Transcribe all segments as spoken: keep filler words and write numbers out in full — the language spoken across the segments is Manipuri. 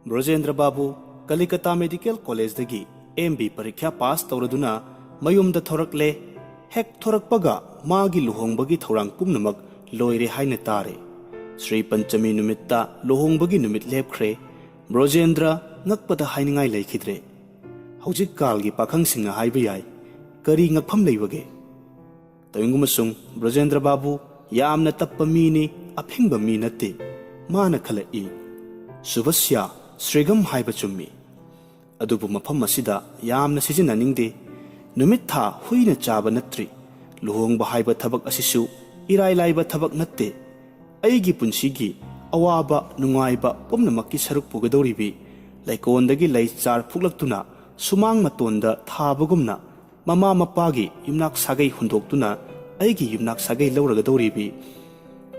ꯕ꯭ꯔꯣꯖꯦꯟꯗ꯭ꯔ ꯕꯥꯕꯨ ꯀꯂꯤꯀꯇꯥ ꯃꯦꯗꯤꯀꯦꯜ ꯀꯣꯂꯦꯖꯗꯒꯤ ꯑꯦꯝ ꯕꯤ ꯄꯔꯤꯈ꯭ꯌꯥ ꯄꯥꯁ ꯇꯧꯔꯗꯨꯅ ꯃꯌꯨꯝꯗ ꯊꯣꯔꯛꯂꯦ꯫ ꯍꯦꯛ ꯊꯣꯔꯛꯄꯒ ꯃꯥꯒꯤ ꯂꯨꯍꯣꯡꯕꯒꯤ ꯊꯧꯔꯥꯡ ꯄꯨꯝꯅꯃꯛ ꯂꯣꯏꯔꯦ ꯍꯥꯏꯅ ꯇꯥꯔꯦ꯫ ꯁ꯭ꯔꯤ ꯄꯟꯆꯃꯤ ꯅꯨꯃꯤꯠꯇ ꯂꯨꯍꯣꯡꯕꯒꯤ ꯅꯨꯃꯤꯠ ꯂꯦꯞꯈ꯭ꯔꯦ꯫ ꯕ꯭ꯔꯣꯖꯦꯟꯗ꯭ꯔ ꯉꯛꯄꯗ ꯍꯥꯏꯅꯤꯡꯉꯥꯏ ꯂꯩꯈꯤꯗ꯭ꯔꯦ꯫ ꯍꯧꯖꯤꯛꯀꯥꯜꯒꯤ ꯄꯥꯈꯪꯁꯤꯡꯅ ꯍꯥꯏꯕ ꯌꯥꯏ, ꯀꯔꯤ ꯉꯛꯐꯝ ꯂꯩꯕꯒꯦ? ꯇꯌꯨꯡ ꯑꯃꯁꯨꯡ ꯕ꯭ꯔꯖꯦꯟꯗ꯭ꯔ ꯕꯥꯕꯨ ꯌꯥꯝꯅ ꯇꯞꯄ ꯃꯤꯅꯤ, ꯑꯐꯤꯡꯕ ꯃꯤ ꯅꯠꯇꯦ꯫ ꯃꯥꯅ ꯈꯜꯂꯛꯏ, "ꯁꯨꯚꯁ꯭ꯌꯥ, ꯁ꯭ꯔꯤꯒꯝ ꯍꯥꯏꯕ ꯆꯨꯝꯃꯤ꯫ ꯑꯗꯨꯕꯨ ꯃꯐꯝ ꯑꯁꯤꯗ ꯌꯥꯝꯅ ꯁꯤꯖꯤꯟꯅꯅꯤꯡꯗꯦ꯫ ꯅꯨꯃꯤꯠ ꯊꯥ ꯍꯨꯏꯅ ꯆꯥꯕ ꯅꯠꯇ꯭ꯔꯤ꯫ ꯂꯨꯍꯣꯡꯕ ꯍꯥꯏꯕ ꯊꯕꯛ ꯑꯁꯤꯁꯨ ꯏꯔꯥꯏ ꯂꯥꯏꯕ ꯊꯕꯛ ꯅꯠꯇꯦ꯫ ꯑꯩꯒꯤ ꯄꯨꯟꯁꯤꯒꯤ ꯑꯋꯥꯕ ꯅꯨꯡꯉꯥꯏꯕ ꯄꯨꯝꯅꯃꯛꯀꯤ ꯁꯔꯨꯛ ꯄꯨꯒꯗꯧꯔꯤꯕꯤ ꯂꯩꯀꯣꯟꯗꯒꯤ ꯂꯩ ꯆꯥꯔ ꯐꯨꯛꯂꯛꯇꯨꯅ ꯁꯨꯃꯥꯡ ꯃꯇꯣꯟꯗ ꯊꯥꯕꯒꯨꯝꯅ ꯃꯃꯥ ꯃꯄꯥꯒꯤ ꯌꯨꯝꯅꯥꯛ ꯁꯥꯒꯩ ꯍꯨꯟꯗꯣꯛꯇꯨꯅ ꯑꯩꯒꯤ ꯌꯨꯝꯅꯥꯛ ꯁꯥꯒꯩ ꯂꯧꯔꯒꯗꯧꯔꯤꯕꯤ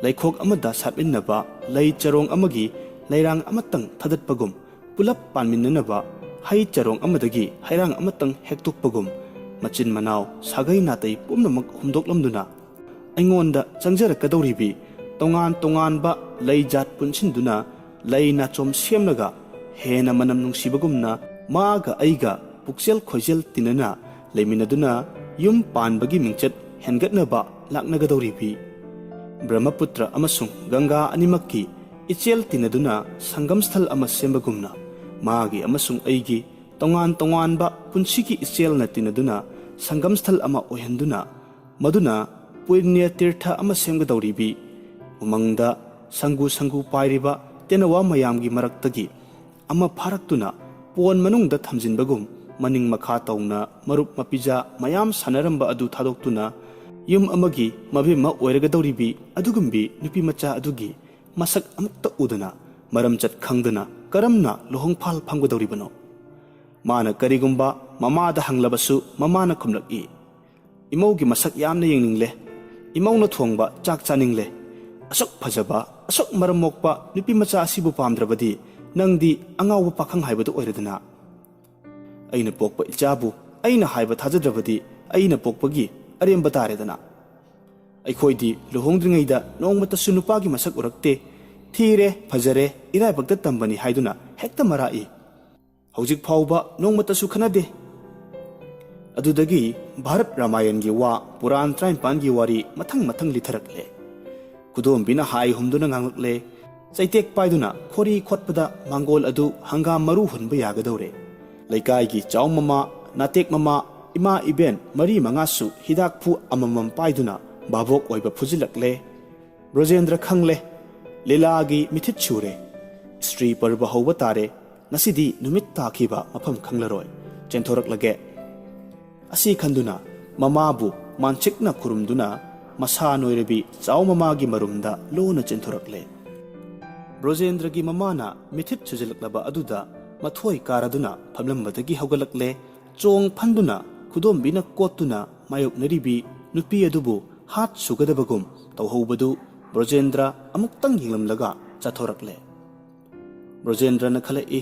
ꯂꯩꯈꯣꯛ ꯑꯃꯗ ꯁꯥꯠꯃꯤꯟꯅꯕ ꯂꯩ ꯆꯔꯣꯡ ꯑꯃꯒꯤ ꯂꯩꯔꯥꯡ ꯑꯃꯇꯪ ꯊꯥꯗꯠꯄꯒꯨꯝ ꯄꯨꯂꯞ ꯄꯥꯟꯃꯤꯟꯅꯅꯕ ꯍꯩ ꯆꯔꯣꯡ ꯑꯃꯗꯒꯤ ꯍꯩꯔꯥꯡ ꯑꯃꯇꯪ ꯍꯦꯛꯇꯣꯛꯄꯒꯨꯝ ꯃꯆꯤꯟ ꯃꯅꯥꯎ ꯁꯥꯒꯩ ꯅꯥꯇꯩ ꯄꯨꯝꯅꯃꯛ ꯍꯨꯝꯗꯣꯛꯂꯝꯗꯨꯅ ꯑꯩꯉꯣꯟꯗ ꯆꯪꯖꯔꯛꯀꯗꯧꯔꯤꯕꯤ ꯇꯣꯉꯥꯟ ꯇꯣꯉꯥꯟꯕ ꯂꯩ ꯖꯥꯠ ꯄꯨꯟꯁꯤꯟꯗꯨꯅ ꯂꯩ ꯅꯥꯆꯣꯝ ꯁꯦꯝꯂꯒ ꯍꯦꯟꯅ ꯃꯅꯝ ꯅꯨꯡꯁꯤꯕꯒꯨꯝꯅ ꯃꯥꯒ ꯑꯩꯒ ꯄꯨꯛꯆꯦꯜ ꯈꯣꯏꯖꯦꯜ ꯇꯤꯟꯅꯅ ꯂꯩꯃꯤꯟꯅꯗꯨꯅ ꯌꯨꯝ ꯄꯥꯟꯕꯒꯤ ꯃꯤꯡꯆꯠ ꯍꯦꯟꯒꯠꯅꯕ ꯂꯥꯛꯅꯒꯗꯧꯔꯤꯕꯤ ꯕ꯭ꯔꯍ꯭ꯃꯄꯨꯇ꯭ꯔ ꯑꯃꯁꯨꯡ ꯒꯪꯒꯥ ꯑꯅꯤꯃꯛꯀꯤ ꯏꯆꯦꯜ ꯇꯤꯟꯅꯗꯨꯅ ꯁꯪꯒꯝ ꯁ꯭ꯊꯜ ꯑꯃ ꯁꯦꯝꯕꯒꯨꯝꯅ ꯃꯥꯒꯤ ꯑꯃꯁꯨꯡ ꯑꯩꯒꯤ ꯇꯣꯉꯥꯟ ꯇꯣꯉꯥꯟꯕ ꯄꯨꯟꯁꯤꯒꯤ ꯏꯆꯦꯜꯅ ꯇꯤꯟꯅꯗꯨꯅ ꯁꯪꯒꯝ ꯁ꯭ꯊꯜ ꯑꯃ ꯑꯣꯏꯍꯟꯗꯨꯅ ꯃꯗꯨꯅ ꯄꯨꯅ꯭ꯌ ꯇꯤꯔꯊ ꯑꯃ ꯁꯦꯝꯒꯗꯧꯔꯤꯕꯤ ꯎꯃꯪꯗ ꯁꯪꯒꯨ ꯁꯪꯒꯨ ꯄꯥꯏꯔꯤꯕ ꯇꯦꯅꯋꯥ ꯃꯌꯥꯝꯒꯤ ꯃꯔꯛꯇꯒꯤ ꯑꯃ ꯐꯥꯔꯛꯇꯨꯅ ꯄꯣꯟ ꯃꯅꯨꯡꯗ ꯊꯝꯖꯤꯟꯕꯒꯨꯝ ꯃꯅꯤꯡ ꯃꯈꯥ ꯇꯧꯅ ꯃꯔꯨꯞ ꯃꯄꯤꯖꯥ ꯃꯌꯥꯝ ꯁꯥꯟꯅꯔꯝꯕ ꯑꯗꯨ ꯊꯥꯗꯣꯛꯇꯨꯅ ꯌꯨꯝ ꯑꯃꯒꯤ ꯃꯕꯦꯝꯃ ꯑꯣꯏꯔꯒꯗꯧꯔꯤꯕꯤ ꯑꯗꯨꯒꯨꯝꯕꯤ ꯅꯨꯄꯤ ꯃꯆꯥ ꯑꯗꯨꯒꯤ ꯃꯁꯛ ꯑꯃꯨꯛꯇ ꯎꯗꯅ ꯃꯔꯝꯆꯠ ꯈꯪꯗꯅ ꯀꯔꯝꯅ ꯂꯨꯍꯣꯡꯐꯥꯜ ꯐꯝꯒꯗꯧꯔꯤꯕꯅꯣ? ꯃꯥꯅ ꯀꯔꯤꯒꯨꯝꯕ ꯃꯃꯥꯗ ꯍꯪꯂꯕꯁꯨ ꯃꯃꯥꯅ ꯈꯨꯝꯂꯛꯏ, "ꯏꯃꯧꯒꯤ ꯃꯁꯛ ꯌꯥꯝꯅ ꯌꯦꯡꯅꯤꯡꯂꯦ꯫ ꯏꯃꯧꯅ ꯊꯣꯡꯕ ꯆꯥꯛ ꯆꯥꯅꯤꯡꯂꯦ꯫ ꯑꯁꯨꯛ ꯐꯖꯕ, ꯑꯁꯨꯛ ꯃꯔꯝ ꯃꯣꯛꯄ ꯅꯨꯄꯤ ꯃꯆꯥ ꯑꯁꯤꯕꯨ ꯄꯥꯝꯗ꯭ꯔꯕꯗꯤ ꯅꯪꯗꯤ ꯑꯉꯥꯎꯕ ꯄꯥꯈꯪ ꯍꯥꯏꯕꯗꯨ ꯑꯣꯏꯔꯗꯅ꯫ ꯑꯩꯅ ꯄꯣꯛꯄ ꯏꯆꯥꯕꯨ ꯑꯩꯅ ꯍꯥꯏꯕ ꯊꯥꯖꯗ꯭ꯔꯕꯗꯤ ꯑꯩꯅ ꯄꯣꯛꯄꯒꯤ ꯑꯔꯦꯝꯕ ꯇꯥꯔꯦꯗꯅ꯫ ꯑꯩꯈꯣꯏꯗꯤ ꯂꯨꯍꯣꯡꯗ꯭ꯔꯤꯉꯩꯗ ꯅꯣꯡꯃꯇꯁꯨ ꯅꯨꯄꯥꯒꯤ ꯃꯁꯛ ꯎꯔꯛꯇꯦ꯫ ꯊꯤꯔꯦ, ꯐꯖꯔꯦ, ꯏꯔꯥꯏꯕꯛꯇ ꯇꯝꯕꯅꯤ ꯍꯥꯏꯗꯨꯅ ꯍꯦꯛꯇ ꯃꯔꯥꯛꯏ꯫ ꯍꯧꯖꯤꯛ ꯐꯥꯎꯕ ꯅꯣꯡꯃꯇꯁꯨ ꯈꯟꯅꯗꯦ꯫ ꯑꯗꯨꯗꯒꯤ ꯚꯥꯔꯠ ꯔꯥꯃꯥꯌꯟꯒꯤ ꯋꯥ, ꯄꯨꯔꯥꯟ ꯇꯔꯥꯅꯤꯄꯥꯟꯒꯤ ꯋꯥꯔꯤ ꯃꯊꯪ ꯃꯊꯪ ꯂꯤꯊꯔꯛꯂꯦ꯫ ꯈꯨꯗꯣꯝꯕꯤꯅ ꯍꯥꯏ ꯍꯨꯝꯗꯨꯅ ꯉꯥꯡꯂꯛꯂꯦ꯫ ꯆꯩꯇꯦꯛ ꯄꯥꯏꯗꯨꯅ ꯈꯣꯔꯤ ꯈꯣꯠꯄꯗ ꯃꯥꯡꯒꯣꯜ ꯑꯗꯨ ꯍꯪꯒꯥꯝ ꯃꯔꯨ ꯍꯨꯟꯕ ꯌꯥꯒꯗꯧꯔꯦ꯫ ꯂꯩꯀꯥꯏꯒꯤ ꯆꯥꯎ ꯃꯃꯥ, ꯅꯥꯇꯦꯛ ꯃꯃꯥ, ꯏꯃꯥ ꯏꯕꯦꯟ ꯃꯔꯤ ꯃꯉꯥꯁꯨ ꯍꯤꯗꯥꯛ ꯐꯨ ꯑꯃꯃꯝ ꯄꯥꯏꯗꯨꯅ ꯚꯥꯕꯣꯛ ꯑꯣꯏꯕ ꯐꯨꯖꯤꯜꯂꯛꯂꯦ꯫ ꯕ꯭ꯔꯣꯖꯦꯟꯗ꯭ꯔ ꯈꯪꯂꯦ, ꯂꯤꯂꯥꯒꯤ ꯃꯤꯊꯤꯠ ꯁꯨꯔꯦ꯫ ꯁ꯭ꯇ꯭ꯔꯤ ꯄꯔꯕ ꯍꯧꯕ ꯇꯥꯔꯦ꯫ ꯉꯁꯤꯗꯤ ꯅꯨꯃꯤꯠ ꯇꯥꯈꯤꯕ ꯃꯐꯝ ꯈꯪꯂꯔꯣꯏ꯫ ꯆꯦꯟꯊꯣꯔꯛꯂꯒꯦ꯫ ꯑꯁꯤ ꯈꯟꯗꯨꯅ ꯃꯃꯥꯕꯨ ꯃꯥꯟꯁꯤꯛꯅ ꯈꯨꯔꯨꯝꯗꯨꯅ ꯃꯁꯥ ꯅꯣꯏꯔꯕꯤ ꯆꯥꯎ ꯃꯃꯥꯒꯤ ꯃꯔꯨꯝꯗ ꯂꯣꯟꯅ ꯆꯦꯟꯊꯣꯔꯛꯂꯦ꯫ ꯕ꯭ꯔꯣꯖꯦꯟꯗ꯭ꯔꯒꯤ ꯃꯃꯥꯅ ꯃꯤꯊꯤꯠ ꯁꯨꯖꯤꯜꯂꯛꯂꯕ ꯑꯗꯨꯗ ꯃꯊꯣꯏ ꯀꯥꯔꯗꯨꯅ ꯐꯝꯂꯝꯕꯗꯒꯤ ꯍꯧꯒꯠꯂꯛꯂꯦ꯫ ꯆꯣꯡ ꯐꯟꯗꯨꯅ ꯈꯨꯗꯣꯝꯕꯤꯅ ꯀꯣꯠꯇꯨꯅ ꯃꯥꯌꯣꯛꯅꯔꯤꯕꯤ ꯅꯨꯄꯤ ꯑꯗꯨꯕꯨ ꯍꯥꯠ ꯁꯨꯒꯗꯕꯒꯨꯝ ꯇꯧꯍꯧꯕꯗꯨ ꯕ꯭ꯔꯣꯖꯦꯟꯗ꯭ꯔ ꯑꯃꯨꯛꯇꯪ ꯌꯦꯡꯂꯝꯂꯒ ꯆꯠꯊꯣꯔꯛꯂꯦ꯫ ꯕ꯭ꯔꯣꯖꯦꯟꯗ꯭ꯔꯅ ꯈꯜꯂꯛꯏ,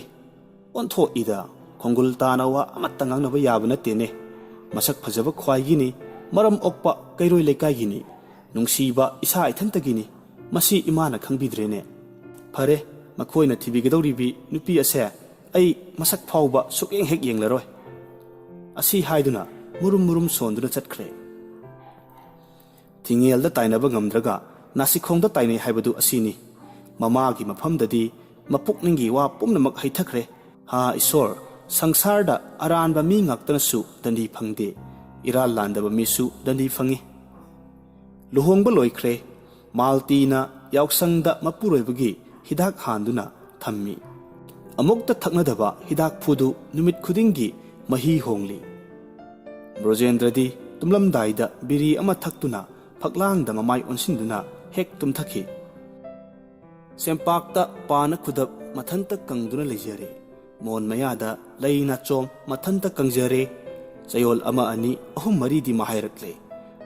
"ꯑꯣꯟꯊꯣꯛꯏꯗ, ꯈꯣꯡꯒꯨꯜ ꯇꯥꯅ ꯋꯥ ꯑꯃꯠꯇ ꯉꯥꯡꯅꯕ ꯌꯥꯕ ꯅꯠꯇꯦꯅꯦ꯫ ꯃꯁꯛ ꯐꯖꯕ ꯈ꯭ꯋꯥꯏꯒꯤꯅꯤ, ꯃꯔꯝ ꯑꯣꯛꯄ ꯀꯩꯔꯣꯏ ꯂꯩꯀꯥꯏꯒꯤꯅꯤ, ꯅꯨꯡꯁꯤꯕ ꯏꯁꯥ ꯏꯊꯟꯇꯒꯤꯅꯤ꯫ ꯃꯁꯤ ꯏꯃꯥꯅ ꯈꯪꯕꯤꯗ꯭ꯔꯦꯅꯦ꯫ ꯐꯔꯦ, ꯃꯈꯣꯏꯅ ꯊꯤꯕꯤꯒꯗꯧꯔꯤꯕꯤ ꯅꯨꯄꯤ ꯑꯁꯦ ꯑꯩ ꯃꯁꯛ ꯐꯥꯎꯕ ꯁꯨꯛꯌꯦꯡ ꯍꯦꯛ ꯌꯦꯡꯂꯔꯣꯏ"꯫ ꯑꯁꯤ ꯍꯥꯏꯗꯨꯅ ꯃꯨꯔꯨꯝ ꯃꯨꯔꯨꯝ ꯁꯣꯟꯗꯨꯅ ꯆꯠꯈ꯭ꯔꯦ꯫ ꯊꯤꯡꯉꯦꯜꯗ ꯇꯥꯏꯅꯕ ꯉꯝꯗ꯭ꯔꯒ ꯅꯥꯁꯤꯈꯣꯡꯗ ꯇꯥꯏꯅꯩ ꯍꯥꯏꯕꯗꯨ ꯑꯁꯤꯅꯤ꯫ ꯃꯃꯥꯒꯤ ꯃꯐꯝꯗꯗꯤ ꯃꯄꯨꯛꯅꯤꯡꯒꯤ ꯋꯥ ꯄꯨꯝꯅꯃꯛ ꯍꯩꯊꯈ꯭ꯔꯦ꯫ ꯍꯥ ꯏꯁꯣꯔ, ꯁꯪꯁꯥꯔꯗ ꯑꯔꯥꯟꯕ ꯃꯤ ꯉꯥꯛꯇꯅꯁꯨ ꯗꯟꯗꯤ ꯐꯪꯗꯦ, ꯏꯔꯥꯜ ꯂꯥꯟꯗꯕ ꯃꯤꯁꯨ ꯗꯟꯗꯤ ꯐꯪꯏ꯫ ꯂꯨꯍꯣꯡꯕ ꯂꯣꯏꯈ꯭ꯔꯦ꯫ ꯃꯥꯜꯇꯤꯅ ꯌꯥꯎꯁꯪꯗ ꯃꯄꯨꯔꯣꯏꯕꯒꯤ ꯍꯤꯗꯥꯛ ꯍꯥꯟꯗꯨꯅ ꯊꯝꯃꯤ꯫ ꯑꯃꯨꯛꯇ ꯊꯛꯅꯗꯕ ꯍꯤꯗꯥꯛ ꯐꯨꯗꯨ ꯅꯨꯃꯤꯠ ꯈꯨꯗꯤꯡꯒꯤ ꯃꯍꯤ ꯍꯣꯡꯂꯤ꯫ ꯕ꯭ꯔꯣꯖꯦꯟꯗ꯭ꯔꯗꯤ ꯇꯨꯝꯂꯝꯗꯥꯏꯗ ꯕꯤꯔꯤ ꯑꯃ ꯊꯛꯇꯨꯅ ꯐꯛꯂꯥꯡꯗ ꯃꯃꯥꯏ ꯑꯣꯟꯁꯤꯟꯗꯨꯅ ꯍꯦꯛ ꯇꯨꯝꯊꯈꯤ꯫ ꯁꯦꯝꯄꯥꯛꯇ ꯄꯥꯅ ꯈꯨꯗꯞ ꯃꯊꯟꯇ ꯀꯪꯗꯨꯅ ꯂꯩꯖꯔꯦ꯫ ꯃꯣꯟ ꯃꯌꯥꯗ ꯂꯩ ꯅꯥꯆꯣꯝ ꯃꯊꯟꯇ ꯀꯪꯖꯔꯦ꯫ ꯆꯌꯣꯜ ꯑꯃ, ꯑꯅꯤ, ꯑꯍꯨꯝ, ꯃꯔꯤꯗꯤ ꯃꯍꯥꯏꯔꯛꯂꯦ꯫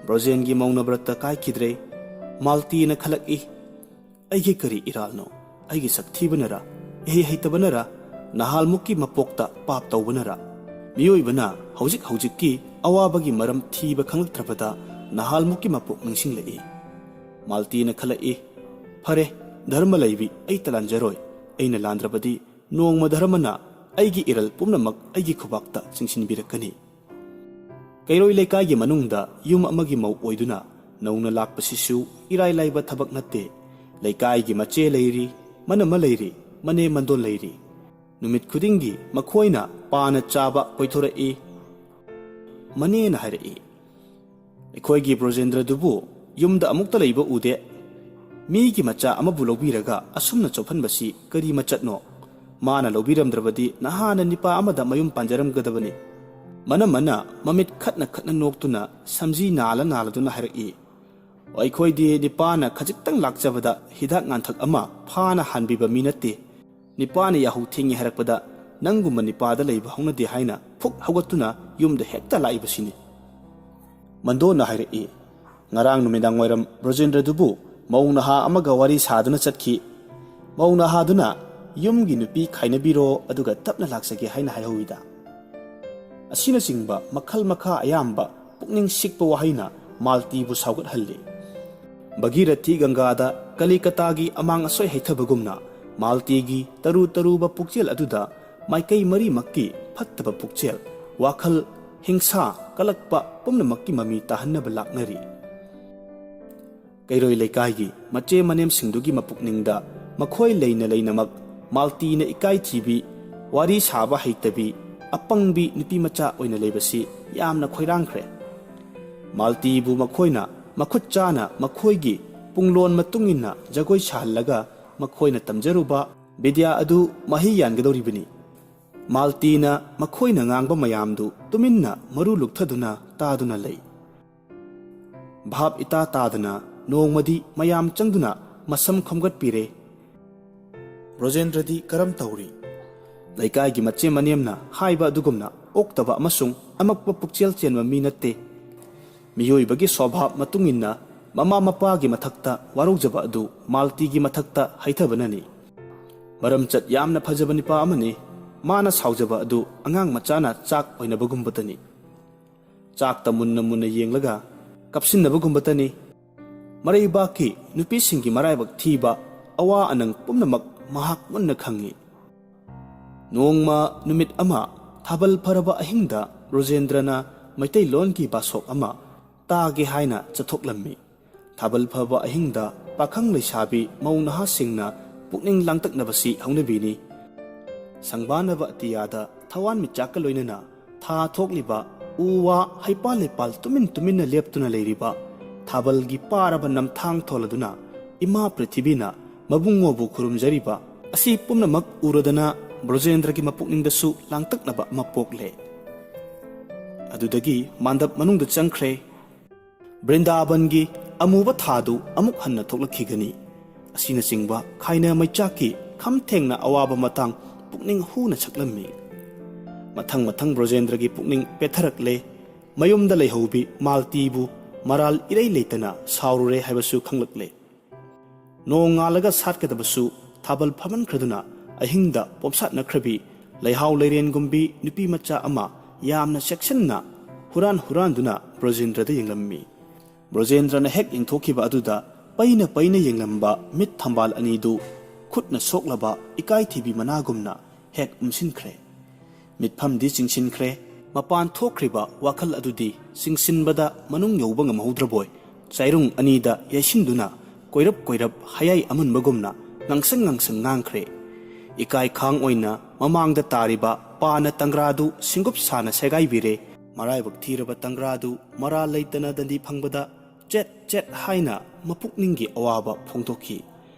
ꯕ꯭ꯔꯣꯖꯦꯟꯒꯤ ꯃꯧꯅ ꯕ꯭ꯔꯠꯇ ꯀꯥꯏꯈꯤꯗ꯭ꯔꯦ꯫ ꯃꯥꯜꯇꯤꯅ ꯈꯜꯂꯛꯏ, "ꯑꯩꯒꯤ ꯀꯔꯤ ꯏꯔꯥꯜꯅꯣ? ꯑꯩꯒꯤ ꯁꯛ ꯊꯤꯕꯅꯔ? ꯏꯍꯩ ꯍꯩꯇꯕꯅꯔ? ꯅꯍꯥꯜꯃꯨꯛꯀꯤ ꯃꯄꯣꯛꯇ ꯄꯥꯞ ꯇꯧꯕꯅꯔ?" ꯃꯤꯑꯣꯏꯕꯅ ꯍꯧꯖꯤꯛ ꯍꯧꯖꯤꯛꯀꯤ ꯑꯋꯥꯕꯒꯤ ꯃꯔꯝ ꯊꯤꯕ ꯈꯪꯂꯛꯇ꯭ꯔꯕꯗ ꯅꯍꯥꯜꯃꯨꯛꯀꯤ ꯃꯄꯣꯛ ꯅꯤꯡꯁꯤꯡꯂꯛꯏ꯫ ꯃꯥꯜꯇꯤꯅ ꯈꯜꯂꯛꯏ, "ꯐꯔꯦ, ꯙꯔꯃ ꯂꯩꯕꯤ, ꯑꯩ ꯇꯂꯥꯟꯖꯔꯣꯏ꯫ ꯑꯩꯅ ꯂꯥꯟꯗ꯭ꯔꯕꯗꯤ ꯅꯣꯡꯃ ꯙꯔꯃꯅ ꯑꯩꯒꯤ ꯏꯔꯜ ꯄꯨꯝꯅꯃꯛ ꯑꯩꯒꯤ ꯈꯨꯕꯥꯛꯇ ꯆꯤꯡꯁꯤꯟꯕꯤꯔꯛꯀꯅꯤ꯫" ꯀꯩꯔꯣꯏ ꯂꯩꯀꯥꯏꯒꯤ ꯃꯅꯨꯡꯗ ꯌꯨꯝ ꯑꯃꯒꯤ ꯃꯧ ꯑꯣꯏꯗꯨꯅ ꯅꯧꯅ ꯂꯥꯛꯄꯁꯤꯁꯨ ꯏꯔꯥꯏ ꯂꯥꯏꯕ ꯊꯕꯛ ꯅꯠꯇꯦ꯫ ꯂꯩꯀꯥꯏꯒꯤ ꯃꯆꯦ ꯂꯩꯔꯤ, ꯃꯅꯝꯃ ꯂꯩꯔꯤ, ꯃꯅꯦ ꯃꯟꯗꯣꯟ ꯂꯩꯔꯤ꯫ ꯅꯨꯃꯤꯠ ꯈꯨꯗꯤꯡꯒꯤ ꯃꯈꯣꯏꯅ ꯄꯥꯅ ꯆꯥꯕ ꯀꯣꯏꯊꯣꯔꯛꯏ꯫ ꯃꯅꯦꯅ ꯍꯥꯏꯔꯛꯏ, "ꯑꯩꯈꯣꯏꯒꯤ ꯕ꯭ꯔꯣꯖꯦꯟꯗ꯭ꯔꯗꯨꯕꯨ ꯌꯨꯝꯗ ꯑꯃꯨꯛꯇ ꯂꯩꯕ ꯎꯗꯦ꯫ ꯃꯤꯒꯤ ꯃꯆꯥ ꯑꯃꯕꯨ ꯂꯧꯕꯤꯔꯒ ꯑꯁꯨꯝꯅ ꯆꯣꯞꯍꯟꯕꯁꯤ ꯀꯔꯤ ꯃꯆꯠꯅꯣ? ꯃꯥꯅ ꯂꯧꯕꯤꯔꯝꯗ꯭ꯔꯕꯗꯤ ꯅꯍꯥꯟꯅ ꯅꯤꯄꯥ ꯑꯃꯗ ꯃꯌꯨꯝ ꯄꯥꯟꯖꯔꯝꯒꯗꯕꯅꯤ꯫" ꯃꯅꯝꯃꯅ ꯃꯃꯤꯠ ꯈꯠꯅ ꯈꯠꯅ ꯅꯣꯛꯇꯨꯅ ꯁꯝꯖꯤ ꯅꯥꯜꯂ ꯅꯥꯜꯂꯗꯨꯅ ꯍꯥꯏꯔꯛꯏ, "ꯑꯩꯈꯣꯏꯗꯤ ꯅꯤꯄꯥꯅ ꯈꯖꯤꯛꯇꯪ ꯂꯥꯛꯆꯕꯗ ꯍꯤꯗꯥꯛ ꯉꯥꯟꯊꯛ ꯑꯃ ꯐꯥꯅ ꯍꯥꯟꯕꯤꯕ ꯃꯤ ꯅꯠꯇꯦ꯫ ꯅꯤꯄꯥꯅ ꯌꯥꯍꯧ ꯊꯦꯡꯉꯤ ꯍꯥꯏꯔꯛꯄꯗ ꯅꯪꯒꯨꯝꯕ ꯅꯤꯄꯥꯗ ꯂꯩꯕ ꯍꯧꯅꯗꯦ ꯍꯥꯏꯅ ꯐꯨꯛ ꯍꯧꯒꯠꯇꯨꯅ ꯌꯨꯝꯗ ꯍꯦꯛꯇ ꯂꯥꯛꯏꯕꯁꯤꯅꯤ꯫" ꯃꯟꯗꯣꯟꯅ ꯍꯥꯏꯔꯛꯏ, "ꯉꯔꯥꯡ ꯅꯨꯃꯤꯗꯥꯡ ꯋꯥꯏꯔꯝ ꯕ꯭ꯔꯣꯖꯦꯟꯗ꯭ꯔꯗꯨꯕꯨ ꯃꯧ ꯅꯍꯥ ꯑꯃꯒ ꯋꯥꯔꯤ ꯁꯥꯗꯨꯅ ꯆꯠꯈꯤ꯫ ꯃꯧ ꯅꯍꯥꯗꯨꯅ ꯌꯨꯝꯒꯤ ꯅꯨꯄꯤ ꯈꯥꯏꯅꯕꯤꯔꯣ, ꯑꯗꯨꯒ ꯇꯞꯅ ꯂꯥꯛꯆꯒꯦ ꯍꯥꯏꯅ ꯍꯥꯏꯍꯧꯋꯤꯗ꯫" ꯑꯁꯤꯅꯆꯤꯡꯕ ꯃꯈꯜ ꯃꯈꯥ ꯑꯌꯥꯝꯕ ꯄꯨꯛꯅꯤꯡ ꯁꯤꯛꯄ ꯋꯥꯍꯩꯅ ꯃꯥꯜꯇꯤꯕꯨ ꯁꯥꯎꯒꯠꯍꯜꯂꯤ꯫ ꯚꯒꯤꯔꯊꯤ ꯒꯪꯒꯥꯗ ꯀꯂꯤꯀꯇꯥꯒꯤ ꯑꯃꯥꯡ ꯑꯁꯣꯏ ꯍꯩꯊꯕꯒꯨꯝꯅ ꯃꯥꯜꯇꯤꯒꯤ ꯇꯔꯨ ꯇꯔꯨꯕ ꯄꯨꯛꯆꯦꯜ ꯑꯗꯨꯗ ꯃꯥꯏꯀꯩ ꯃꯔꯤꯃꯛꯀꯤ ꯐꯠꯇꯕ ꯄꯨꯛꯆꯦꯜ, ꯋꯥꯈꯜ, ꯍꯤꯡꯁꯥ, ꯀꯂꯛꯄ ꯄꯨꯝꯅꯃꯛꯀꯤ ꯃꯃꯤ ꯇꯥꯍꯟꯅꯕ ꯂꯥꯛꯅꯔꯤ꯫ ꯀꯩꯔꯣꯏ ꯂꯩꯀꯥꯏꯒꯤ ꯃꯆꯦ ꯃꯅꯦꯝꯁꯤꯡꯗꯨꯒꯤ ꯃꯄꯨꯛꯅꯤꯡꯗ ꯃꯈꯣꯏ ꯂꯩꯅ ꯂꯩꯅꯃꯛ ꯃꯥꯜꯇꯤꯅ ꯏꯀꯥꯏ ꯊꯤꯕꯤ, ꯋꯥꯔꯤ ꯁꯥꯕ ꯍꯩꯇꯕꯤ, ꯑꯄꯪꯕꯤ ꯅꯨꯄꯤ ꯃꯆꯥ ꯑꯣꯏꯅ ꯂꯩꯕꯁꯤ ꯌꯥꯝꯅ ꯈꯣꯏꯔꯥꯡꯈ꯭ꯔꯦ꯫ ꯃꯥꯜꯇꯤꯕꯨ ꯃꯈꯣꯏꯅ ꯃꯈꯨꯠ ꯆꯥꯅ ꯃꯈꯣꯏꯒꯤ ꯄꯨꯡꯂꯣꯟ ꯃꯇꯨꯡ ꯏꯟꯅ ꯖꯒꯣꯏ ꯁꯥꯍꯜꯂꯒ ꯃꯈꯣꯏꯅ ꯇꯝꯖꯔꯨꯕ ꯕꯤꯗ꯭ꯌꯥ ꯑꯗꯨ ꯃꯍꯩ ꯌꯥꯟꯒꯗꯧꯔꯤꯕꯅꯤ꯫ ꯃꯥꯜꯇꯤꯅ ꯃꯈꯣꯏꯅ ꯉꯥꯡꯕ ꯃꯌꯥꯝꯗꯨ ꯇꯨꯃꯤꯟꯅ ꯃꯔꯨ ꯂꯨꯛꯊꯗꯨꯅ ꯇꯥꯗꯨꯅ ꯂꯩ꯫ ꯚꯥꯞ ꯏꯇꯥ ꯇꯥꯗꯅ ꯅꯣꯡꯃꯗꯤ ꯃꯌꯥꯝ ꯆꯪꯗꯨꯅ ꯃꯁꯝ ꯈꯣꯝꯒꯠꯄꯤꯔꯦ꯫ "ꯕ꯭ꯔꯣꯖꯦꯟꯗ꯭ꯔꯗꯤ ꯀꯔꯝ ꯇꯧꯔꯤ?" ꯂꯩꯀꯥꯏꯒꯤ ꯃꯆꯦ ꯃꯅꯦꯝꯅ ꯍꯥꯏꯕ ꯑꯗꯨꯒꯨꯝꯅ ꯑꯣꯛꯇꯕ ꯑꯃꯁꯨꯡ ꯑꯃꯛꯄ ꯄꯨꯛꯆꯦꯜ ꯆꯦꯟꯕ ꯃꯤ ꯅꯠꯇꯦ꯫ ꯃꯤꯑꯣꯏꯕꯒꯤ ꯁ꯭ꯋꯚꯥꯕ ꯃꯇꯨꯡ ꯏꯟꯅ ꯃꯃꯥ ꯃꯄꯥꯒꯤ ꯃꯊꯛꯇ ꯋꯥꯔꯧꯖꯕ ꯑꯗꯨ ꯃꯥꯜꯇꯤꯒꯤ ꯃꯊꯛꯇ ꯍꯩꯊꯕꯅꯅꯤ꯫ ꯃꯔꯝꯆꯠ ꯌꯥꯝꯅ ꯐꯖꯕ ꯅꯨꯄꯥ ꯑꯃꯅꯤ꯫ ꯃꯥꯅ ꯁꯥꯎꯖꯕ ꯑꯗꯨ ꯑꯉꯥꯡ ꯃꯆꯥꯅ ꯆꯥꯛ ꯑꯣꯏꯅꯕꯒꯨꯝꯕꯇꯅꯤ꯫ ꯆꯥꯛꯇ ꯃꯨꯟꯅ ꯃꯨꯟꯅ ꯌꯦꯡꯂꯒ ꯀꯞꯁꯤꯟꯅꯕꯒꯨꯝꯕꯇꯅꯤ꯫ ꯃꯔꯩꯕꯥꯛꯀꯤ ꯅꯨꯄꯤꯁꯤꯡꯒꯤ ꯃꯔꯥꯏꯕꯛ ꯊꯤꯕ, ꯑꯋꯥ ꯑꯅꯪ ꯄꯨꯝꯅꯃꯛ ꯃꯍꯥꯛ ꯃꯨꯟꯅ ꯈꯪꯏ꯫ ꯅꯣꯡꯃ ꯅꯨꯃꯤꯠ ꯑꯃ ꯊꯥꯕꯜ ꯐꯔꯕ ꯑꯍꯤꯡꯗ ꯕ꯭ꯔꯣꯖꯦꯟꯗ꯭ꯔꯅ ꯃꯩꯇꯩꯂꯣꯟꯒꯤ ꯕꯥꯁꯣꯛ ꯑꯃ ꯇꯥꯒꯦ ꯍꯥꯏꯅ ꯆꯠꯊꯣꯛꯂꯝꯃꯤ꯫ ꯊꯥꯕꯜ ꯐꯕ ꯑꯍꯤꯡꯗ ꯄꯥꯈꯪ ꯂꯩꯁꯥꯕꯤ ꯃꯧ ꯅꯍꯥꯁꯤꯡꯅ ꯄꯨꯛꯅꯤꯡ ꯂꯥꯡꯇꯛꯅꯕꯁꯤ ꯍꯧꯅꯕꯤꯅꯤ꯫ ꯁꯪꯕꯥꯅꯕ ꯑꯇꯤꯌꯥꯗ ꯊꯋꯥꯟꯃꯤꯆꯥꯛꯀ ꯂꯣꯏꯅꯅ ꯊꯥ ꯊꯣꯛꯂꯤꯕ, ꯎ ꯋꯥ ꯍꯩꯄꯥꯜ ꯂꯩꯄꯥꯜ ꯇꯨꯃꯤꯟ ꯇꯨꯃꯤꯟꯅ ꯂꯦꯞꯇꯨꯅ ꯂꯩꯔꯤꯕ, ꯊꯥꯕꯜꯒꯤ ꯄꯥꯔꯕ ꯅꯝꯊꯥꯡ ꯊꯣꯜꯂꯗꯨꯅ ꯏꯃꯥ ꯄ꯭ꯔꯤꯊꯤꯕꯤꯅ ꯃꯕꯨꯡꯉꯣꯕꯨ ꯈꯨꯔꯨꯝꯖꯔꯤꯕ, ꯑꯁꯤ ꯄꯨꯝꯅꯃꯛ ꯎꯔꯗꯅ ꯕ꯭ꯔꯣꯖꯦꯟꯗ꯭ꯔꯒꯤ ꯃꯄꯨꯛꯅꯤꯡꯗꯁꯨ ꯂꯥꯡꯇꯛꯅꯕ ꯑꯃ ꯄꯣꯛꯂꯦ꯫ ꯑꯗꯨꯗꯒꯤ ꯃꯥꯟꯗꯞ ꯃꯅꯨꯡꯗ ꯆꯪꯈ꯭ꯔꯦ꯫ ꯕ꯭ꯔꯤꯟꯗꯥꯕꯟꯒꯤ ꯑꯃꯨꯕ ꯊꯥꯗꯨ ꯑꯃꯨꯛ ꯍꯟꯅ ꯊꯣꯛꯂꯛꯈꯤꯒꯅꯤ꯫ ꯑꯁꯤꯅꯆꯤꯡꯕ ꯈꯥꯏꯅ ꯃꯩꯆꯥꯛꯀꯤ ꯈꯝ ꯊꯦꯡꯅ ꯑꯋꯥꯕ ꯃꯇꯥꯡ ꯄꯨꯛꯅꯤꯡ ꯍꯨꯅ ꯁꯛꯂꯝꯃꯤ꯫ ꯃꯊꯪ ꯃꯊꯪ ꯕ꯭ꯔꯣꯖꯦꯟꯗ꯭ꯔꯒꯤ ꯄꯨꯛꯅꯤꯡ ꯄꯦꯠꯊꯔꯛꯂꯦ꯫ ꯃꯌꯨꯝꯗ ꯂꯩꯍꯧꯕꯤ ꯃꯥꯜꯇꯤꯕꯨ ꯃꯔꯥꯜ ꯏꯔꯩ ꯂꯩꯇꯅ ꯁꯥꯎꯔꯨꯔꯦ ꯍꯥꯏꯕꯁꯨ ꯈꯪꯂꯛꯂꯦ꯫ ꯅꯣꯡ ꯉꯥꯜꯂꯒ ꯁꯥꯠꯀꯗꯕꯁꯨ ꯊꯥꯕꯜ ꯐꯝꯍꯟꯈ꯭ꯔꯗꯨꯅ ꯑꯍꯤꯡꯗ ꯄꯣꯝꯁꯥꯠꯅꯈ꯭ꯔꯕꯤ ꯂꯩꯍꯥꯎ ꯂꯩꯔꯦꯟꯒꯨꯝꯕꯤ ꯅꯨꯄꯤ ꯃꯆꯥ ꯑꯃ ꯌꯥꯝꯅ ꯆꯦꯛꯁꯤꯟꯅ ꯍꯨꯔꯥꯟ ꯍꯨꯔꯥꯟꯗꯨꯅ ꯕ꯭ꯔꯣꯖꯦꯟꯗ꯭ꯔꯗ ꯌꯦꯡꯂꯝꯃꯤ꯫ ꯕ꯭ꯔꯣꯖꯦꯟꯗ꯭ꯔꯅ ꯍꯦꯛ ꯌꯦꯡꯊꯣꯛꯈꯤꯕ ꯑꯗꯨꯗ ꯄꯩꯅ ꯄꯩꯅ ꯌꯦꯡꯂꯝꯕ ꯃꯤꯠ ꯊꯝꯕꯥꯜ ꯑꯅꯤꯗꯨ ꯈꯨꯠꯅ ꯁꯣꯛꯂꯕ ꯏꯀꯥꯏꯊꯤꯕꯤ ꯃꯅꯥꯒꯨꯝꯅ ꯍꯦꯛ ꯎꯝꯁꯤꯟꯈ꯭ꯔꯦ꯫ ꯃꯤꯠꯐꯝꯗꯤ ꯆꯤꯡꯁꯤꯟꯈ꯭ꯔꯦ꯫ ꯃꯄꯥꯟ ꯊꯣꯛꯈ꯭ꯔꯤꯕ ꯋꯥꯈꯜ ꯑꯗꯨꯗꯤ ꯆꯤꯡꯁꯤꯟꯕꯗ ꯃꯅꯨꯡ ꯌꯧꯕ ꯉꯝꯍꯧꯗ꯭ꯔꯕꯣꯏ, ꯆꯥꯏꯔꯨꯡ ꯑꯅꯤꯗ ꯌꯩꯁꯤꯟꯗꯨꯅ ꯀꯣꯏꯔꯞ ꯀꯣꯏꯔꯞ ꯍꯌꯥꯏ ꯑꯃꯨꯟꯕꯒꯨꯝꯅ ꯉꯥꯡꯁꯪ ꯉꯥꯡꯁꯪ ꯉꯥꯡꯈ꯭ꯔꯦ꯫ ꯏꯀꯥꯏ ꯈꯥꯡ ꯑꯣꯏꯅ ꯃꯃꯥꯡꯗ ꯇꯥꯔꯤꯕ ꯄꯥꯅ ꯇꯪꯒ꯭ꯔꯥꯗꯨ ꯁꯤꯡꯒꯨꯞ ꯁꯥꯅ ꯁꯦꯒꯥꯏꯕꯤꯔꯦ꯫ ꯃꯔꯥꯏꯕꯛ ꯊꯤꯔꯕ ꯇꯪꯒ꯭ꯔꯥꯗꯨ ꯃꯔꯥꯜ ꯂꯩꯇꯅ ꯗꯟꯗꯤ ꯐꯪꯕꯗ ꯆꯦꯠ ꯆꯦꯠ ꯍꯥꯏꯅ ꯃꯄꯨꯛꯅꯤꯡꯒꯤ ꯑꯋꯥꯕ ꯐꯣꯡꯗꯣꯛꯈꯤ꯫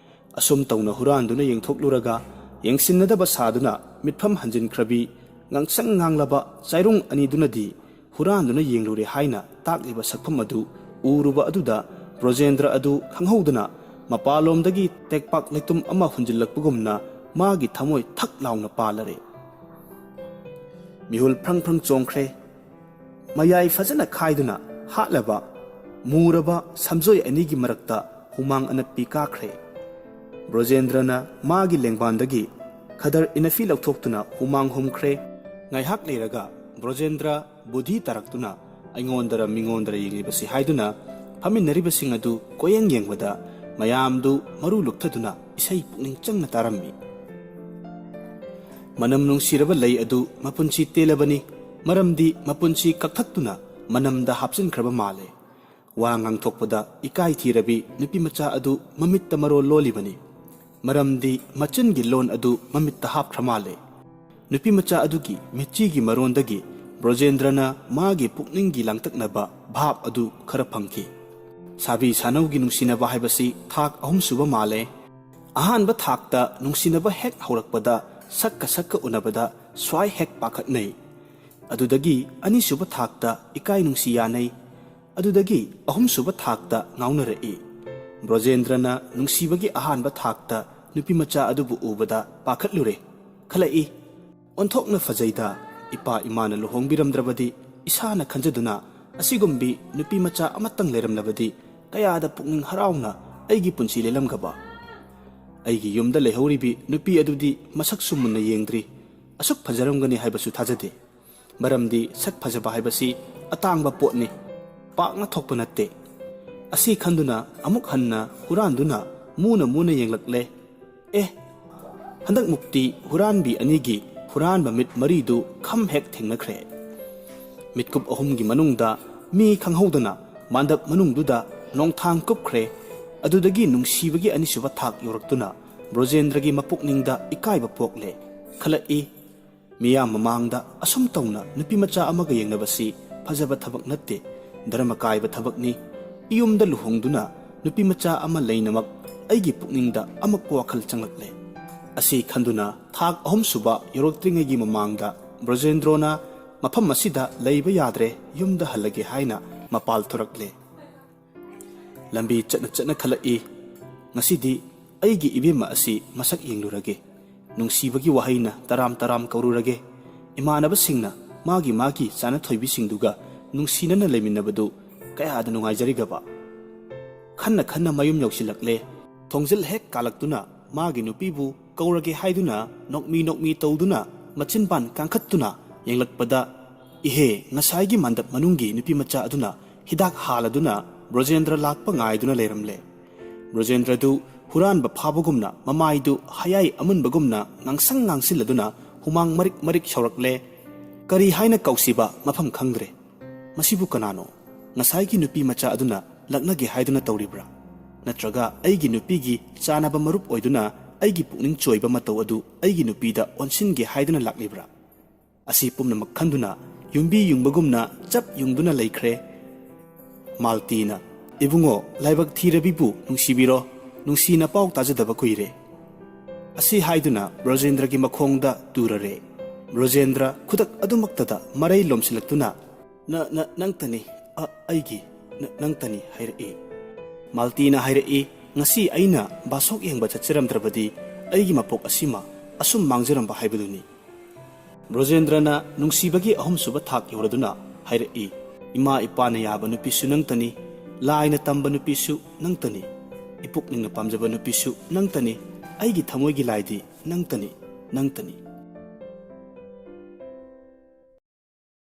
ꯑꯁꯨꯝ ꯇꯧꯅ ꯍꯨꯔꯥꯟꯗꯨꯅ ꯌꯦꯡꯊꯣꯛꯂꯨꯔꯒ, ꯌꯦꯡꯁꯤꯟꯅꯗꯕ ꯁꯥꯗꯨꯅ ꯃꯤꯠꯐꯝ ꯍꯟꯖꯤꯟꯈ꯭ꯔꯕꯤ ꯉꯥꯡꯁꯪ ꯉꯥꯡꯂꯕ ꯆꯥꯏꯔꯨꯡ ꯑꯅꯤꯗꯨꯅꯗꯤ ꯍꯨꯔꯥꯟꯗꯨꯅ ꯌꯦꯡꯂꯨꯔꯦ ꯍꯥꯏꯅ ꯇꯥꯛꯂꯤꯕ ꯁꯛꯐꯝ ꯑꯗꯨ ꯎꯔꯨꯕ ꯑꯗꯨꯗ ꯕ꯭ꯔꯣꯖꯦꯟꯗ꯭ꯔ ꯑꯗꯨ ꯈꯪꯍꯧꯗꯅ ꯃꯄꯥꯂꯣꯝꯗꯒꯤ ꯇꯦꯛꯄꯥꯛ ꯂꯩꯇꯨꯝ ꯑꯃ ꯍꯨꯟꯖꯤꯜꯂꯛꯄꯒꯨꯝꯅ ꯃꯥꯒꯤ ꯊꯃꯣꯏ ꯊꯛ ꯂꯥꯎꯅ ꯄꯥꯜꯂꯔꯦ꯫ ꯃꯤꯍꯨꯜ ꯐ꯭ꯔꯪ ꯐ꯭ꯔꯪ ꯆꯣꯡꯈ꯭ꯔꯦ꯫ ꯃꯌꯥꯏ ꯐꯖꯅ ꯈꯥꯏꯗꯨꯅ ꯍꯥꯠꯂꯕ ꯃꯨꯔꯕ ꯁꯝꯖꯣꯏ ꯑꯅꯤꯒꯤ ꯃꯔꯛꯇ ꯍꯨꯃꯥꯡ ꯑꯅꯞꯄꯤ ꯀꯥꯈ꯭ꯔꯦ꯫ ꯕ꯭ꯔꯣꯖꯦꯟꯗ꯭ꯔꯅ ꯃꯥꯒꯤ ꯂꯦꯡꯕꯥꯟꯗꯒꯤ ꯈꯗꯔ ꯏꯅꯐꯤ ꯂꯧꯊꯣꯛꯇꯨꯅ ꯍꯨꯃꯥꯡ ꯍꯨꯝꯈ꯭ꯔꯦ꯫ ꯉꯥꯏꯍꯥꯛ ꯂꯩꯔꯒ ꯕ꯭ꯔꯣꯖꯦꯟꯗ꯭ꯔ ꯕꯨꯙꯤ ꯇꯥꯔꯛꯇꯨꯅ ꯑꯩꯉꯣꯟꯗꯔ ꯃꯤꯉꯣꯟꯗꯔ ꯌꯦꯡꯂꯤꯕꯁꯤ ꯍꯥꯏꯗꯨꯅ ꯐꯝꯃꯤꯟꯅꯔꯤꯕꯁꯤꯡ ꯑꯗꯨ ꯀꯣꯏꯌꯦꯡ ꯌꯦꯡꯕꯗ ꯃꯌꯥꯝꯗꯨ ꯃꯔꯨ ꯂꯨꯞꯊꯗꯨꯅ ꯏꯁꯩ ꯄꯨꯛꯅꯤꯡ ꯆꯪꯅ ꯇꯥꯔꯝꯃꯤ꯫ ꯃꯅꯝ ꯅꯨꯡꯁꯤꯔꯕ ꯂꯩ ꯑꯗꯨ ꯃꯄꯨꯟꯁꯤ ꯇꯦꯜꯂꯕꯅꯤ, ꯃꯔꯝꯗꯤ ꯃꯄꯨꯟꯁꯤ ꯀꯛꯊꯠꯇꯨꯅ ꯃꯅꯝꯗ ꯍꯥꯞꯆꯤꯟꯈ꯭ꯔꯕ ꯃꯥꯜꯂꯦ꯫ ꯋꯥ ꯉꯥꯡꯊꯣꯛꯄꯗ ꯏꯀꯥꯏ ꯊꯤꯔꯕꯤ ꯅꯨꯄꯤ ꯃꯆꯥ ꯑꯗꯨ ꯃꯃꯤꯠꯇ ꯃꯔꯣꯜ ꯂꯣꯜꯂꯤꯕꯅꯤ, ꯃꯔꯝꯗꯤ ꯃꯆꯤꯟꯒꯤ ꯂꯣꯟ ꯑꯗꯨ ꯃꯃꯤꯠꯇ ꯍꯥꯞꯈ꯭ꯔ ꯃꯥꯜꯂꯦ꯫ ꯅꯨꯄꯤ ꯃꯆꯥ ꯑꯗꯨꯒꯤ ꯃꯤꯠꯆꯤꯒꯤ ꯃꯔꯣꯟꯗꯒꯤ ꯕ꯭ꯔꯣꯖꯦꯟꯗ꯭ꯔꯅ ꯃꯥꯒꯤ ꯄꯨꯛꯅꯤꯡꯒꯤ ꯂꯥꯡꯇꯛꯅꯕ ꯚꯥꯞ ꯑꯗꯨ ꯈꯔ ꯐꯪꯈꯤ꯫ ꯁꯥꯕꯤ ꯁꯥꯅꯧꯒꯤ ꯅꯨꯡꯁꯤꯅꯕ ꯍꯥꯏꯕꯁꯤ ꯊꯥꯛ ꯑꯍꯨꯝ ꯁꯨꯕ ꯃꯥꯜꯂꯦ꯫ ꯑꯍꯥꯟꯕ ꯊꯥꯛꯇ ꯅꯨꯡꯁꯤꯅꯕ ꯍꯦꯛ ꯍꯧꯔꯛꯄꯗ ꯁꯛꯀ ꯁꯛꯀ ꯎꯅꯕꯗ ꯁ꯭ꯋꯥꯏ ꯍꯦꯛ ꯄꯥꯈꯠꯅꯩ꯫ ꯑꯗꯨꯗꯒꯤ ꯑꯅꯤꯁꯨꯕ ꯊꯥꯛꯇ ꯏꯀꯥꯏ ꯅꯨꯡꯁꯤ ꯌꯥꯅꯩ꯫ ꯑꯗꯨꯗꯒꯤ ꯑꯍꯨꯝꯁꯨꯕ ꯊꯥꯛꯇ ꯉꯥꯎꯅꯔꯛꯏ꯫ ꯕ꯭ꯔꯣꯖꯦꯟꯗ꯭ꯔꯅ ꯅꯨꯡꯁꯤꯕꯒꯤ ꯑꯍꯥꯟꯕ ꯊꯥꯛꯇ ꯅꯨꯄꯤ ꯃꯆꯥ ꯑꯗꯨꯕꯨ ꯎꯕꯗ ꯄꯥꯈꯠꯂꯨꯔꯦ꯫ ꯈꯜꯂꯛꯏ, "ꯑꯣꯟꯊꯣꯛꯅ ꯐꯖꯩꯗ, ꯏꯄꯥ ꯏꯃꯥꯅ ꯂꯨꯍꯣꯡꯕꯤꯔꯝꯗ꯭ꯔꯕꯗꯤ ꯏꯁꯥꯅ ꯈꯟꯖꯗꯨꯅ ꯑꯁꯤꯒꯨꯝꯕꯤ ꯅꯨꯄꯤ ꯃꯆꯥ ꯑꯃꯇꯪ ꯂꯩꯔꯝꯂꯕꯗꯤ ꯀꯌꯥꯗ ꯄꯨꯛꯅꯤꯡ ꯍꯔꯥꯎꯅ ꯑꯩꯒꯤ ꯄꯨꯟꯁꯤ ꯂꯦꯜꯂꯝꯒꯕ?" ꯑꯩꯒꯤ ꯌꯨꯝꯗ ꯂꯩꯍꯧꯔꯤꯕꯤ ꯅꯨꯄꯤ ꯑꯗꯨꯗꯤ ꯃꯁꯛꯁꯨ ꯃꯨꯟꯅ ꯌꯦꯡꯗ꯭ꯔꯤ꯫ ꯑꯁꯨꯛ ꯐꯖꯔꯝꯒꯅꯤ ꯍꯥꯏꯕꯁꯨ ꯊꯥꯖꯗꯦ꯫ ꯃꯔꯝꯗꯤ ꯁꯛ ꯐꯖꯕ ꯍꯥꯏꯕꯁꯤ ꯑꯇꯥꯡꯕ ꯄꯣꯠꯅꯤ, ꯄꯥꯛꯅ ꯊꯣꯛꯄ ꯅꯠꯇꯦ꯫ ꯑꯁꯤ ꯈꯟꯗꯨꯅ ꯑꯃꯨꯛ ꯍꯟꯅ ꯍꯨꯔꯥꯟꯗꯨꯅ ꯃꯨꯅ ꯃꯨꯅ ꯌꯦꯡꯂꯛꯂꯦ꯫ ꯑꯦ, ꯍꯟꯗꯛꯃꯨꯛꯇꯤ ꯍꯨꯔꯥꯟꯕꯤ ꯑꯅꯤꯒꯤ ꯍꯨꯔꯥꯟꯕ ꯃꯤꯠ ꯃꯔꯤꯗꯨ ꯈꯝ ꯍꯦꯛ ꯊꯦꯡꯅꯈ꯭ꯔꯦ꯫ ꯃꯤꯠꯀꯨꯞ ꯑꯍꯨꯝꯒꯤ ꯃꯅꯨꯡꯗ ꯃꯤ ꯈꯪꯍꯧꯗꯅ ꯃꯥꯟꯗꯞ ꯃꯅꯨꯡꯗꯨꯗ ꯅꯣꯡꯊꯥꯡ ꯀꯨꯞꯈ꯭ꯔꯦ꯫ ꯑꯗꯨꯗꯒꯤ ꯅꯨꯡꯁꯤꯕꯒꯤ ꯑꯅꯤꯁꯨꯕ ꯊꯥꯛ ꯌꯧꯔꯛꯇꯨꯅ ꯕ꯭ꯔꯣꯖꯦꯟꯗ꯭ꯔꯒꯤ ꯃꯄꯨꯛꯅꯤꯡꯗ ꯏꯀꯥꯏꯕ ꯄꯣꯛꯂꯦ꯫ ꯈꯜꯂꯛꯏ, "ꯃꯤꯌꯥꯝ ꯃꯃꯥꯡꯗ ꯑꯁꯨꯝ ꯇꯧꯅ ꯅꯨꯄꯤ ꯃꯆꯥ ꯑꯃꯒ ꯌꯦꯡꯅꯕꯁꯤ ꯐꯖꯕ ꯊꯕꯛ ꯅꯠꯇꯦ, ꯙꯔꯃ ꯀꯥꯏꯕ ꯊꯕꯛꯅꯤ꯫ ꯏꯌꯨꯝꯗ ꯂꯨꯍꯣꯡꯗꯨꯅ ꯅꯨꯄꯤ ꯃꯆꯥ ꯑꯃ ꯂꯩꯅꯃꯛ ꯑꯩꯒꯤ ꯄꯨꯛꯅꯤꯡꯗ ꯑꯃꯛꯄ ꯋꯥꯈꯜ ꯆꯪꯂꯛꯂꯦ꯫" ꯑꯁꯤ ꯈꯟꯗꯨꯅ ꯊꯥꯛ ꯑꯍꯨꯝꯁꯨꯕ ꯌꯧꯔꯛꯇ꯭ꯔꯤꯉꯩꯒꯤ ꯃꯃꯥꯡꯗ ꯕ꯭ꯔꯣꯖꯦꯟꯗ꯭ꯔꯣꯅ, "ꯃꯐꯝ ꯑꯁꯤꯗ ꯂꯩꯕ ꯌꯥꯗ꯭ꯔꯦ, ꯌꯨꯝꯗ ꯍꯜꯂꯒꯦ" ꯍꯥꯏꯅ ꯃꯄꯥꯜ ꯊꯣꯔꯛꯂꯦ꯫ ꯂꯝꯕꯤ ꯆꯠꯅ ꯆꯠꯅ ꯈꯜꯂꯛꯏ, "ꯉꯁꯤꯗꯤ ꯑꯩꯒꯤ ꯏꯕꯦꯝꯃ ꯑꯁꯤ ꯃꯁꯛ ꯌꯦꯡꯂꯨꯔꯒꯦ꯫ ꯅꯨꯡꯁꯤꯕꯒꯤ ꯋꯥꯍꯩꯅ ꯇꯔꯥꯝ ꯇꯔꯥꯝ ꯀꯧꯔꯨꯔꯒꯦ꯫ ꯏꯃꯥꯟꯅꯕꯁꯤꯡꯅ ꯃꯥꯒꯤ ꯃꯥꯒꯤ ꯆꯥꯅ ꯊꯣꯏꯕꯤꯁꯤꯡꯗꯨꯒ ꯅꯨꯡꯁꯤꯅꯅ ꯂꯩꯃꯤꯟꯅꯕꯗꯨ ꯀꯌꯥꯗ ꯅꯨꯡꯉꯥꯏꯖꯔꯤꯒꯕ?" ꯈꯟꯅ ꯈꯟꯅ ꯃꯌꯨꯝ ꯌꯧꯁꯤꯜꯂꯛꯂꯦ꯫ ꯊꯣꯡꯖꯤꯜ ꯍꯦꯛ ꯀꯥꯜꯂꯛꯇꯨꯅ ꯃꯥꯒꯤ ꯅꯨꯄꯤꯕꯨ ꯀꯧꯔꯒꯦ ꯍꯥꯏꯗꯨꯅ ꯅꯣꯛꯃꯤ ꯅꯣꯛꯃꯤ ꯇꯧꯗꯨꯅ ꯃꯆꯤꯟꯕꯥꯟ ꯀꯥꯡꯈꯠꯇꯨꯅ ꯌꯦꯡꯂꯛꯄꯗ ꯏꯍꯦ, ꯉꯁꯥꯏꯒꯤ ꯃꯟꯗꯞ ꯃꯅꯨꯡꯒꯤ ꯅꯨꯄꯤ ꯃꯆꯥ ꯑꯗꯨꯅ ꯍꯤꯗꯥꯛ ꯍꯥꯜꯂꯗꯨꯅ ꯕ꯭ꯔꯣꯖꯦꯟꯗ꯭ꯔ ꯂꯥꯛꯄ ꯉꯥꯏꯗꯨꯅ ꯂꯩꯔꯝꯂꯦ꯫ ꯕ꯭ꯔꯣꯖꯦꯟꯗ꯭ꯔꯗꯨ ꯍꯨꯔꯥꯟꯕ ꯐꯥꯕꯒꯨꯝꯅ ꯃꯃꯥꯏꯗꯨ ꯍꯌꯥꯏ ꯑꯃꯨꯟꯕꯒꯨꯝꯅ ꯉꯥꯡꯁꯪ ꯉꯥꯡꯁꯤꯜꯂꯗꯨꯅ ꯍꯨꯃꯥꯡ ꯃꯔꯤꯛ ꯃꯔꯤꯛ ꯁꯧꯔꯛꯂꯦ꯫ ꯀꯔꯤ ꯍꯥꯏꯅ ꯀꯧꯁꯤꯕ ꯃꯐꯝ ꯈꯪꯗ꯭ꯔꯦ꯫ ꯃꯁꯤꯕꯨ ꯀꯅꯥꯅꯣ? ꯉꯁꯥꯏꯒꯤ ꯅꯨꯄꯤ ꯃꯆꯥ ꯑꯗꯨꯅ ꯂꯛꯅꯒꯦ ꯍꯥꯏꯗꯨꯅ ꯇꯧꯔꯤꯕ꯭ꯔꯥ? ꯅꯠꯇ꯭ꯔꯒ ꯑꯩꯒꯤ ꯅꯨꯄꯤꯒꯤ ꯆꯥꯅꯕ ꯃꯔꯨꯞ ꯑꯣꯏꯗꯨꯅ ꯑꯩꯒꯤ ꯄꯨꯛꯅꯤꯡ ꯆꯣꯏꯕ ꯃꯇꯧ ꯑꯗꯨ ꯑꯩꯒꯤ ꯅꯨꯄꯤꯗ ꯑꯣꯟꯁꯤꯟꯒꯦ ꯍꯥꯏꯗꯨꯅ ꯂꯥꯛꯂꯤꯕ꯭ꯔꯥ? ꯑꯁꯤ ꯄꯨꯝꯅꯃꯛ ꯈꯟꯗꯨꯅ ꯌꯨꯝꯕꯤ ꯌꯨꯡꯕꯒꯨꯝꯅ ꯆꯞ ꯌꯨꯡꯗꯨꯅ ꯂꯩꯈ꯭ꯔꯦ꯫ ꯃꯥꯜꯇꯤꯅ, "ꯏꯕꯨꯡꯉꯣ, ꯂꯥꯏꯕꯛ ꯊꯤꯔꯕꯤꯕꯨ ꯅꯨꯡꯁꯤꯕꯤꯔꯣ, ꯅꯨꯡꯁꯤꯅ ꯄꯥꯎ ꯇꯥꯖꯗꯕ ꯀꯨꯏꯔꯦ"꯫ ꯑꯁꯤ ꯍꯥꯏꯗꯨꯅ ꯕ꯭ꯔꯣꯖꯦꯟꯗ꯭ꯔꯒꯤ ꯃꯈꯣꯡꯗ ꯇꯨꯔꯔꯦ꯫ ꯕ꯭ꯔꯣꯖꯦꯟꯗ꯭ꯔ ꯈꯨꯗꯛ ꯑꯗꯨꯃꯛꯇꯗ ꯃꯔꯩ ꯂꯣꯝꯁꯤꯜꯂꯛꯇꯨꯅ, "ꯅ-, ꯅ-, ꯅꯪꯇꯅꯤ, ꯑ, ꯑꯩꯒꯤ, ꯅ-, ꯅꯪꯇꯅꯤ" ꯍꯥꯏꯔꯛꯏ꯫ ꯃꯥꯜꯇꯤꯅ ꯍꯥꯏꯔꯛꯏ, "ꯉꯁꯤ ꯑꯩꯅ ꯕꯥꯁꯣꯛ ꯌꯦꯡꯕ ꯆꯠꯆꯔꯝꯗ꯭ꯔꯕꯗꯤ ꯑꯩꯒꯤ ꯃꯄꯣꯛ ꯑꯁꯤꯃ ꯑꯁꯨꯝ ꯃꯥꯡꯖꯔꯝꯕ ꯍꯥꯏꯕꯗꯨꯅꯤ"꯫ ꯕ꯭ꯔꯣꯖꯦꯟꯗ꯭ꯔꯅ ꯅꯨꯡꯁꯤꯕꯒꯤ ꯑꯍꯨꯝꯁꯨꯕ ꯊꯥꯛ ꯌꯧꯔꯗꯨꯅ ꯍꯥꯏꯔꯛꯏ, "ꯏꯃꯥ ꯏꯄꯥꯅ ꯌꯥꯕ ꯅꯨꯄꯤꯁꯨ ꯅꯪꯇꯅꯤ, ꯂꯥꯏꯅ ꯇꯝꯕ ꯅꯨꯄꯤꯁꯨ ꯅꯪꯇꯅꯤ, ꯏꯄꯨꯛꯅꯤꯡꯅ ꯄꯥꯝꯖꯕ ꯅꯨꯄꯤꯁꯨ ꯅꯪꯇꯅꯤ, ꯑꯩꯒꯤ ꯊꯃꯣꯏꯒꯤ ꯂꯥꯏꯗꯤ ꯅꯪꯇꯅꯤ, ꯅꯪꯇꯅꯤ"꯫